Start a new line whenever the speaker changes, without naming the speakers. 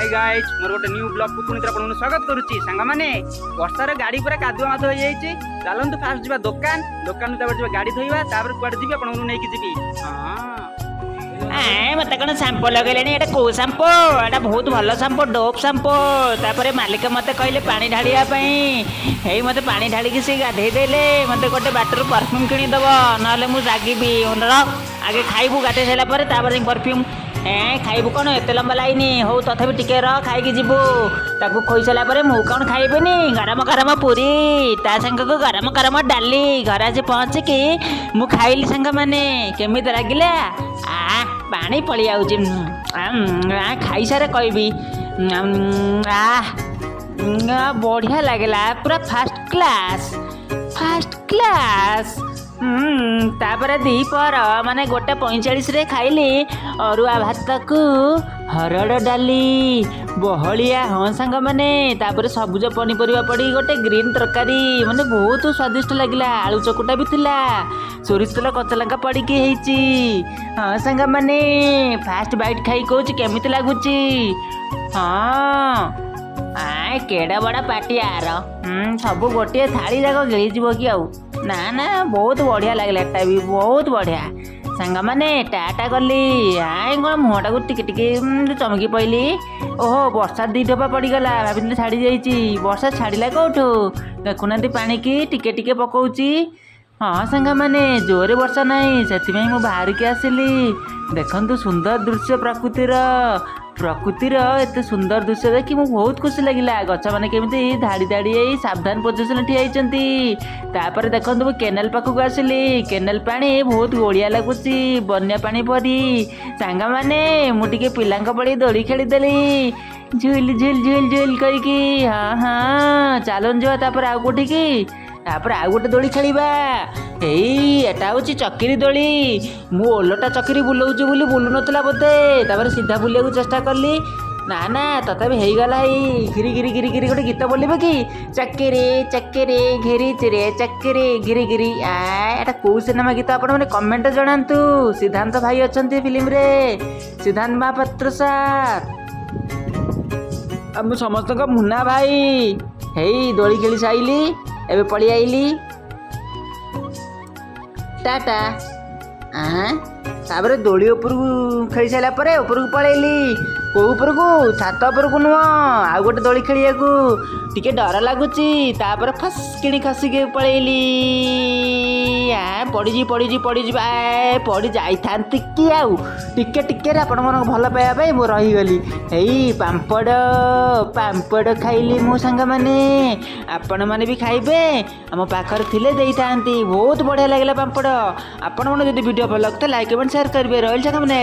High guys, ମୋର ଗୋଟେ new ବ୍ଲଗ୍କୁ ପୁଣି ଥରେ ଆପଣଙ୍କୁ ସ୍ୱାଗତ କରୁଛି। ସାଙ୍ଗମାନେ, ବର୍ଷାରେ ଗାଡ଼ି ପୁରା କାଦୁଆ ମାଦୁଆ ହେଇଯାଇଛି। ଚାଲନ୍ତୁ, ଫାଷ୍ଟ ଯିବା ଦୋକାନ। ଦୋକାନରୁ ତାପରେ ଯିବା ଗାଡ଼ି ଧୋଇବା। ତାପରେ କୁଆଡ଼େ ଯିବି, ଆପଣଙ୍କୁ ନେଇକି ଯିବି। ହଁ।
ମତେ କଣ ସାମ୍ପୋ ଲଗେଇଲେଣି? ଏଇଟା କୋଉ ସାମ୍ପୋ? ଏଇଟା ବହୁତ ଭଲ ସାମ୍ପୋ, ଡୋପ୍ ସାମ୍ପୋ। ତାପରେ ମାଲିକ ମତେ କହିଲେ ପାଣି ଢାଳିବା ପାଇଁ। ହେଇ, ମତେ ପାଣି ଢାଳିକି ସେ ଗାଧେଇ ଦେଲେ। ମତେ ଗୋଟେ ବାଟରୁ ପରଫ୍ୟୁମ୍ କିଣିଦବ, ନହେଲେ ମୁଁ ରାଗିବି। ରହ, ଆଗେ ଖାଇବୁ ଗାଧେଇ ସାରିଲା ପରେ, ତାପରେ ଯାଇକି ପରଫ୍ୟୁମ୍। ଏଁ, ଖାଇବୁ କ'ଣ? ଏତେ ଲମ୍ବା ଲାଇନି। ହଉ, ତଥାପି ଟିକେ ରହ, ଖାଇକି ଯିବୁ। ତାକୁ ଖୋଇ ସାରିଲା ପରେ ମୁଁ କ'ଣ ଖାଇବିନି? ଗରମ ଗରମ ପୁରୀ, ତା ସାଙ୍ଗକୁ ଗରମ ଗରମ ଡାଲି। ଘରେ ଆସି ପହଞ୍ଚିକି ମୁଁ ଖାଇଲି। ସାଙ୍ଗମାନେ, କେମିତି ଲାଗିଲା? ଆ, ପାଣି ପଳେଇ ଆଉଛି। ଖାଇସାରେ କହିବି। ଆ, ବଢ଼ିଆ ଲାଗିଲା, ପୁରା ଫାଷ୍ଟ କ୍ଲାସ୍, ଫାଷ୍ଟ କ୍ଲାସ୍। ତାପରେ ଦ୍ୱିପହର ମାନେ 1:45ରେ ଖାଇଲି ଅରୁଆ ଭାତକୁ ହରଡ଼ ଡାଲି ବହଳିଆ। ହଁ ସାଙ୍ଗମାନେ, ତାପରେ ସବୁଜ ପନିପରିବା ପଡ଼ି ଗୋଟେ ଗ୍ରୀନ୍ ତରକାରୀ, ମାନେ ବହୁତ ସ୍ୱାଦିଷ୍ଟ ଲାଗିଲା। ଆଳୁ ଚକୁଟା ବି ଥିଲା, ସୋରିଷ ତେଲ କଞ୍ଚା ଲଙ୍କା ପଡ଼ିକି ହେଇଛି। ହଁ ସାଙ୍ଗମାନେ, ଫାଷ୍ଟ ବାଇଟ୍ ଖାଇ କହୁଛି କେମିତି ଲାଗୁଛି। ହଁ, ଆଏ, କେଡ଼େ ବଡ଼ ପାଟି ଆର। ସବୁ ଗୋଟିଏ ଥାଳି ଯାକ ଗିଳିଯିବ କି ଆଉ? ନା ନା, ବହୁତ ବଢ଼ିଆ ଲାଗିଲା। ଏଟା ବି ବହୁତ ବଢ଼ିଆ। ସାଙ୍ଗମାନେ, ଟାଟା କଲି। ଆଏ, କ'ଣ ମୁହଁଟାକୁ ଟିକେ ଟିକେ ଚମକି ପଇଲି। ଓହୋ, ବର୍ଷା ଦି ଟୋପା ପଡ଼ିଗଲା। ଭାବିଥିଲି ଛାଡ଼ି ଯାଇଛି। ବର୍ଷା ଛାଡ଼ିଲା କେଉଁଠୁ? ଦେଖୁନାହାନ୍ତି, ପାଣିକି ଟିକେ ଟିକେ ପକଉଛି। ହଁ ସାଙ୍ଗମାନେ, ଜୋରେ ବର୍ଷା ନାହିଁ, ସେଥିପାଇଁ ମୁଁ ବାହାରିକି ଆସିଲି। ଦେଖନ୍ତୁ ସୁନ୍ଦର ଦୃଶ୍ୟ ପ୍ରକୃତିର। ପ୍ରକୃତିର ଏତେ ସୁନ୍ଦର ଦୃଶ୍ୟ ଦେଖି ମୁଁ ବହୁତ ଖୁସି ଲାଗିଲା। ଗଛମାନେ କେମିତି ଧାଡ଼ି ଧାଡ଼ି ହେଇ ସାବଧାନ ପୋଜିସନରେ ଠିଆ ହେଇଛନ୍ତି। ତାପରେ ଦେଖନ୍ତୁ, ମୁଁ କେନାଲ ପାଖକୁ ଆସିଲି। କେନାଲ ପାଣି ବହୁତ ଗୋଳିଆ ଲାଗୁଛି, ବନ୍ୟା ପାଣି ପରି। ସାଙ୍ଗମାନେ, ମୁଁ ଟିକେ ପିଲାଙ୍କ ଭଳି ଦୋଳି ଖେଳିଦେଲି, ଝୁଲ ଝୁଲ ଝୁଲ ଝୁଲ କରିକି। ହଁ, ଚାଲନ୍ତୁ ଯିବା ତାପରେ ଆଉ କୋଉଠିକି। ତାପରେ ଆଉ ଗୋଟେ ଦୋଳି ଖେଳିବା। ଏଇ, ଏଟା ହେଉଛି ଚକିରି ଦୋଳି। ମୁଁ ଓଲଟା ଚକିରି ବୁଲଉଛି ବୋଲି ବୁଲୁ ନଥିଲା ବୋଧେ। ତାପରେ ସିଧା ବୁଲିବାକୁ ଚେଷ୍ଟା କଲି। ନା ନା, ତଥାପି ହେଇଗଲା। ଏଇ ଘିରି ଘିରି ଘିରି ଘିରି। ଗୋଟେ ଗୀତ ବୋଲିବେ କି? ଚକିରି ଚକିରି ଘିରିଚିରେ ଚକିରି ଘିରି ଘିରି। ଆ, ଏଟା କୋଉ ସିନେମା ଗୀତ, ଆପଣମାନେ କମେଣ୍ଟ ଜଣାନ୍ତୁ। ସିଦ୍ଧାନ୍ତ ଭାଇ ଅଛନ୍ତି ଫିଲ୍ମରେ, ସିଦ୍ଧାନ୍ତ ମହାପାତ୍ର ସାର୍, ଆଉ ମୁଁ ସମସ୍ତଙ୍କ ମୁନା ଭାଇ। ହେଇ, ଦୋଳି ଖେଳି ସାଇଲି, ଏବେ ପଳେଇ ଆଇଲି। ଟାଟା। ଆଁ, ତାପରେ ଦୋଳି ଉପରକୁ ଖେଳି ସାରିଲା ପରେ ଉପରକୁ ପଳେଇଲି। କୋଉ ଉପରକୁ? ଛାତ ଉପରକୁ ନୁହଁ, ଆଉ ଗୋଟେ ଦୋଳି ଖେଳିବାକୁ। ଟିକେ ଡର ଲାଗୁଛି। ତାପରେ ଫସ୍ କିଣି ଖସିକି ପଳେଇଲି। ଆ, ପଡ଼ିଯିବି, ପଡ଼ିଯିବି, ପଡ଼ିଯିବି। ଆ, ପଡ଼ି ଯାଇଥାନ୍ତି କି ଆଉ ଟିକେ ଟିକେରେ ଆପଣମାନଙ୍କ ଭଲ ପାଇବା ପାଇଁ ମୁଁ ରହିଗଲି। ଏଇ ପାମ୍ପଡ଼, ପାମ୍ପଡ଼ ଖାଇଲି ମୁଁ। ସାଙ୍ଗମାନେ, ଆପଣମାନେ ବି ଖାଇବେ। ଆମ ପାଖରେ ଥିଲେ ଦେଇଥାନ୍ତି। ବହୁତ ବଢ଼ିଆ ଲାଗିଲା ପାମ୍ପଡ଼। ଆପଣମାନେ ଯଦି ଭିଡ଼ିଓ ଭଲ ଲାଗୁଥାଏ, ଲାଇକ୍, କମେଣ୍ଟ, ସେୟାର କରିବେ। ରହିଲି ସାଙ୍ଗମାନେ।